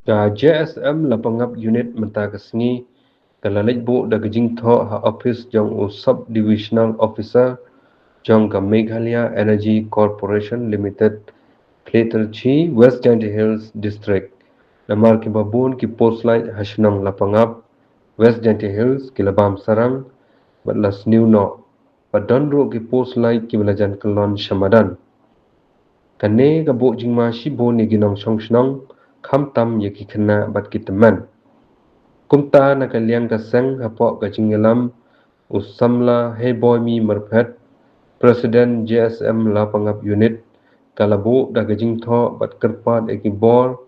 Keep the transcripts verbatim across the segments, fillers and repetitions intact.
Ka J S M Lapangap Unit mynta ka sngi ka la leit buh da ka jingthoh ha office jong u Sub Divisional Officer jong ka Meghalaya Energy Corporation Limited, Khliehtyrshi, West Jaintia Hills District. Namar kiba bun ki post light ha shnong Lapangap, West Jaintia Hills ki la bam sarang bad la sniew noh, bad don ruh ki post light kiba la jan kyllon sha madan. Kane ka buh jingma shibun ïa ki nongshong shnong, khamtam ïa ki khynnah bad ki tymmen. Kumta na ka liang ka seng hapoh ka jingïalam, u samla Heiboimi Myrphet, President J S M Lapangap Unit, ka la buh da ka jingthoh bad kyrpad ïa ki bor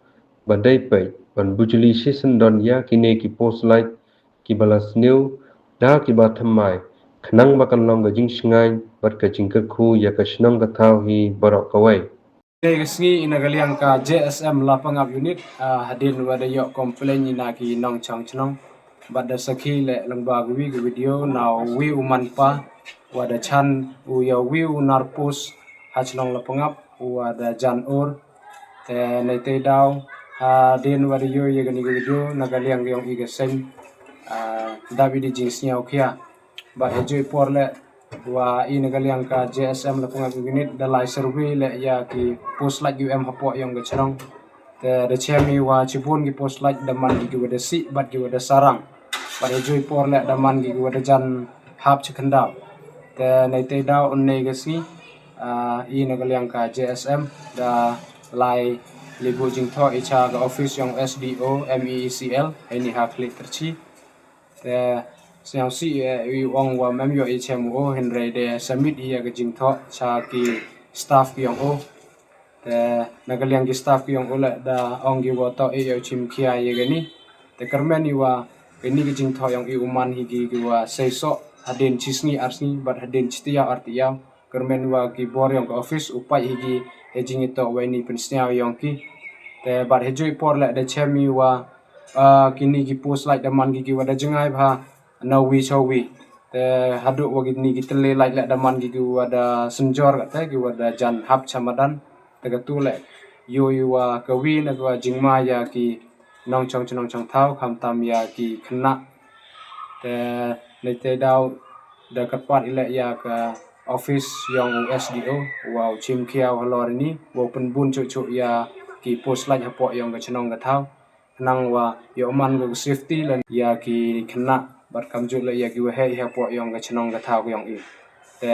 ba dei peit ban bujli shisyndon ïa kine ki post light kiba la sniew da kiba thymmai, khnang ba kan long ka jingshngaiñ bad ka jingkyrkhu ïa ka shnong ka thaw hi baroh kawei. Dei ka sngi ina ka liang ka J S M Lapangap Unit, ah, hadien wa da ïoh complain ina ki nongshong shnong, bad da sakhi leh lyngba ka wi ka video na wi u manpa wa da chan u ïa wi u nar post ha shnong Lapangap wa da jan ur. Te na itei daw, hadien wa da ïoh ïa kane ka video na ka liang ka ïong i ka seng, ah, da bidi jingsngew khia. Bad ha joi por leh wa ina ka liang ka J S M Lapangap Unit da lai survey leh ïa ki post light U M hapoh ïong ka shnong. Te da chem i wa shibun ki post light da man ki wa da sih bad ki wa da sarang. Bad ha joi por leh da man ki wa da jan hap chi khyndaw. Te na itei daw un nei ka sngi, ah, ina ka liang ka J S M da lai leit buh jingthoh i cha ka office ïong S D O M E E C L ha ini ha Khliehtyrshi. Te sniaw sih, eh, i ong wa mem ïoh i chem u, hynrei de submit i ïa ka jingthoh cha ki staff ki ïong u. Te na ka liang ki staff ki ïong u leh da ong ki wa to i ïa u chim khia ïa kani. Te kyrmen i wa kani ka jingthoh ïong i u man hi ki ki wa sei soh hadien chi sngi ar sngi bad hadien chi taiaw ar taiaw. Kyrmen wa ki bor ïong ka office u pait hi ki ha jingitoh wa ini pynsniaw ïong ki. Te bad ha joi por leh da chem i wa, ah, kini ki post light da man ki ki wa da jngai bha na wi cha wi. Te haduh wa kini ki tele light leh da man ki ki wa da synjor kata ki wa da jan hap cha madan. Te katu leh ïoh i wa ka wi na ka jingma ïa ki nongshong shnong nongshong thaw khamtam ïa ki khynnah. Te na itei daw da kyrpad i leh ïa ka office ïong u S D O wa u chim khia halor ini wa u pynbun chuh chuh ïa ki post light hapoh ïong ka shnong ka thaw. Khnang wa ïoh man ka safety lane ïa ki khynnah bad kamjooh leh ïa ki wa heh hapoh ïong ka shnong ka thaw ka ïong i. Te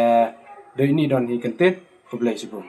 dei ini don hi kyntit, khublei shibun.